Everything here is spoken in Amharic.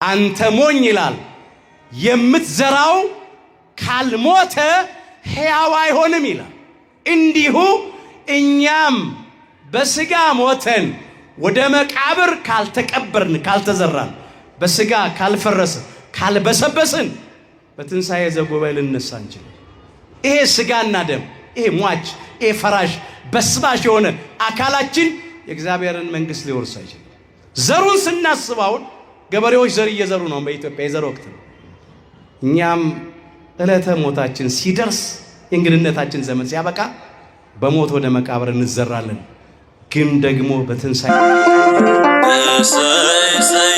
አንተ ሞኝ ይላል፣ የምትዘራው ካልሞተ ሕያው አይሆንም ይላል። እንዲሁ እኛም በስጋ ሞተን ወደ መቃብር ካልተቀበርን፣ ካልተዘራን፣ በስጋ ካልፈረስን፣ ካልበሰበስን በትንሣኤ ዘጉባኤ ልንነሳ አንችልም። ይሄ ስጋና ደም፣ ይሄ ሟች፣ ይሄ ፈራሽ በስባሽ የሆነ አካላችን የእግዚአብሔርን መንግሥት ሊወርስ አይችልም። ዘሩን ስናስብ አሁን ገበሬዎች ዘር እየዘሩ ነው። በኢትዮጵያ የዘር ወቅት ነው። እኛም ዕለተ ሞታችን ሲደርስ የእንግድነታችን ዘመን ሲያበቃ በሞት ወደ መቃብር እንዘራለን። ግን ደግሞ በትንሣኤ እሰይ እሰይ።